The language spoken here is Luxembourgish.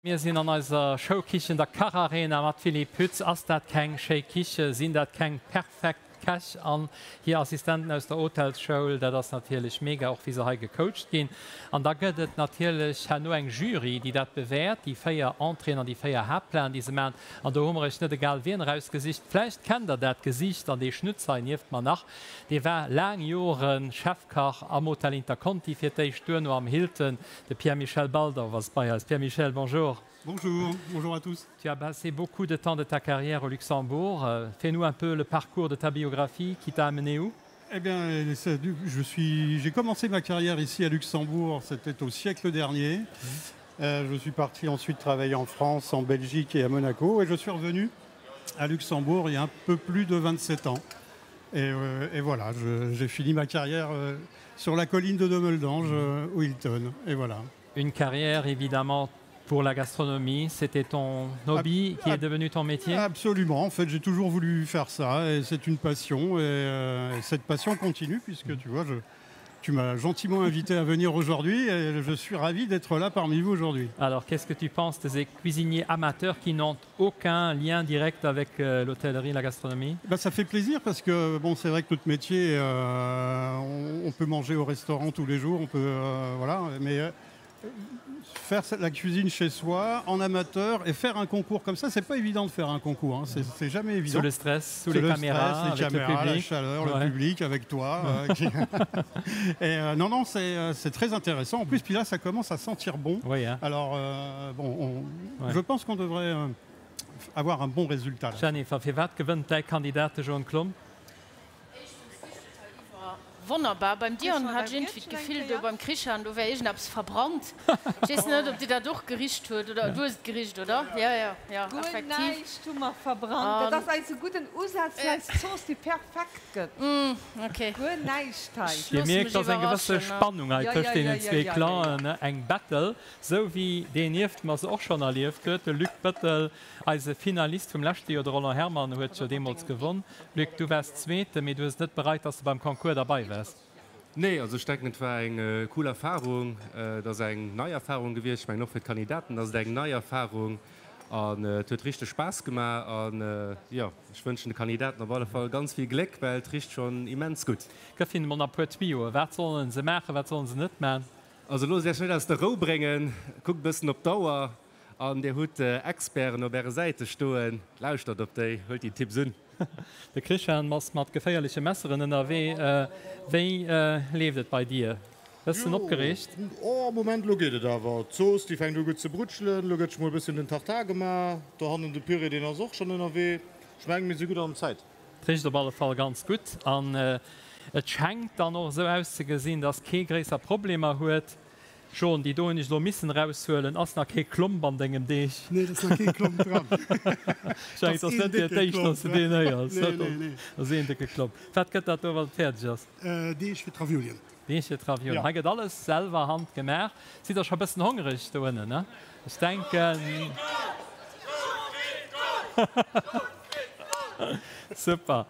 Mir sinn an eiser Showkichen, der Kacharena mat Philippe Pütz. Ass dat keng schéi Kiche? Sinn dat keng perfekt Käch an hir Assistenten aus der Hotelsschoul? Dat ass natierlech mega, och wéi se hei gecoacht ginn. An da gëtt et natierlech herno eng Jury, déi dat bewäert, déi 4 Entréeën an déi 4 Haaptplaten, déi se maachen. An do hu mer iech net egal wien erausgesicht. Vläicht kennt der dat Gesiicht an dee Schnutz hei nieft mer nach. Dee war laang Jore Chefkach am Hotel Interconti fir d'éischt, duerno am Hilton. De Pierre-Michel Baldorf ass bei eis. Pierre-Michel, bonjour. Bonjour, bonjour à tous. Tu as passé beaucoup de temps de ta carrière au Luxembourg. Fais-nous un peu le parcours de ta biographie qui t'a amené où? Eh bien, je suis, j'ai commencé ma carrière ici à Luxembourg, c'était au siècle dernier. Mmh. Euh, je suis parti ensuite travailler en France, en Belgique et à Monaco et je suis revenu à Luxembourg il y a un peu plus de 27 ans. Et, euh, et voilà, j'ai fini ma carrière euh, sur la colline de Dommeldange euh, au Hilton. Et voilà. Une carrière évidemment pour la gastronomie, c'était ton hobby Ab qui est devenu ton métier Absolument, en fait j'ai toujours voulu faire ça et c'est une passion et, euh, et cette passion continue puisque tu vois je, Tu m'as gentiment invité à venir aujourd'hui et je suis ravi d'être là parmi vous aujourd'hui. Alors qu'est-ce que tu penses de ces cuisiniers amateurs qui n'ont aucun lien direct avec euh, l'hôtellerie, la gastronomie ben, Ça fait plaisir parce que bon, c'est vrai que notre métier, euh, on, on peut manger au restaurant tous les jours, on peut, euh, voilà, mais euh, faire la cuisine chez soi en amateur et faire un concours comme ça c'est pas évident de faire un concours hein. c'est jamais évident sous le stress sous les le caméras, stress, les caméras le la chaleur ouais. le public avec toi euh, qui... et euh, non non c'est euh, très intéressant en plus puis là ça commence à sentir bon oui, hein. alors euh, bon on, ouais. je pense qu'on devrait euh, avoir un bon résultat Jennifer firwat gewënnt däi Kandidat de Jean Klum? Wonnerbar. Beim Dion hat ech iergendwéi d'Gefill, do beim Christian, do wär iergendeppes verbrannt. Ech weess net, ob Dir dat och gericht huet, oder? Du hues et gericht, oder? Jo, jo, jo, Guer effektiv. näischt hu mer verbrannt. Dat ass eise gudden Usaz fir eis Zooss, déi perfekt gëtt. Ok. Guer näischt hei. Ech Dir loosse mierkt, mech et ass eng gewësse iwwerraschen. Spannung hei Jo, tëscht jo, jo, deenen jo, zwee jo, jo, jo. Clanen, eng Battle, sou wéi deen nieft mer se och schonn erlieft huet, de Luc Bettel, Eise Finalist vum leschte Joer, de Roland Herrmann, huet jo deemools gewonn. Luc, du waars Zweete, mee du hues et net bereit, dass de beim Concours derbei waars. Nee, also ech denken et war eng cool Erfarung. Et ass eng nei Erfarung gewiescht. Ech mengen och fir d'Kandidaten ass et eng nei Erfarung an et huet richteg Spaass gemaach. An jo, ech wënschen de Kandidaten op alle Fall ganz vill Gléck, well et richt schonn immens gutt. Gëff hinnen emol nach e puer Tuyauxen. Wat sollen se maachen, wat sollen se net maachen? Also loosst Iech net aus der Rou bréngen, kuckt e bëssen op d'Auer. An dir hutt Experten op äre Säite stoen, lauschtert op déi, huelt déi Tipps un. De Christian ass mat geféierleche Messeren ënnerwee. Wéi leeft et bei dir? Bëssen opgereegt? Oh, Moment, elo geet et awer. D'Zooss, déi fänkt u gutt ze brutschelen. Elo gëtt mol e bësschen den Tartar gemaach. Dohannen de Püree, deen ass och schonn ënnerwee. Ech mengen, mir si gutt an Zäit. Et richt op alle Fall ganz gutt an et schengt dann och esou auszegesinn, dass kee gréisser Problemer huet. Jean, déi do hunn ech elo missen eraushuelen. Ass nach kee Klomp an dengem Deeg? Nee, et ass nach kee Klomp dran. Ech mengen, et ass net fir d'éischt, dass de deen héiers. Nee, nee, nee. Et ass een décke Klomp. Wat gëtt dat do, wann et fäerdeg ass? Deeg fir d'Raviolien. Deeg fir d'Raviolien. Ja. Hei gëtt alles selwer handgemaach. Sidd der scho e bëssen hongereg do ënnen, ne? Ech denken. Super.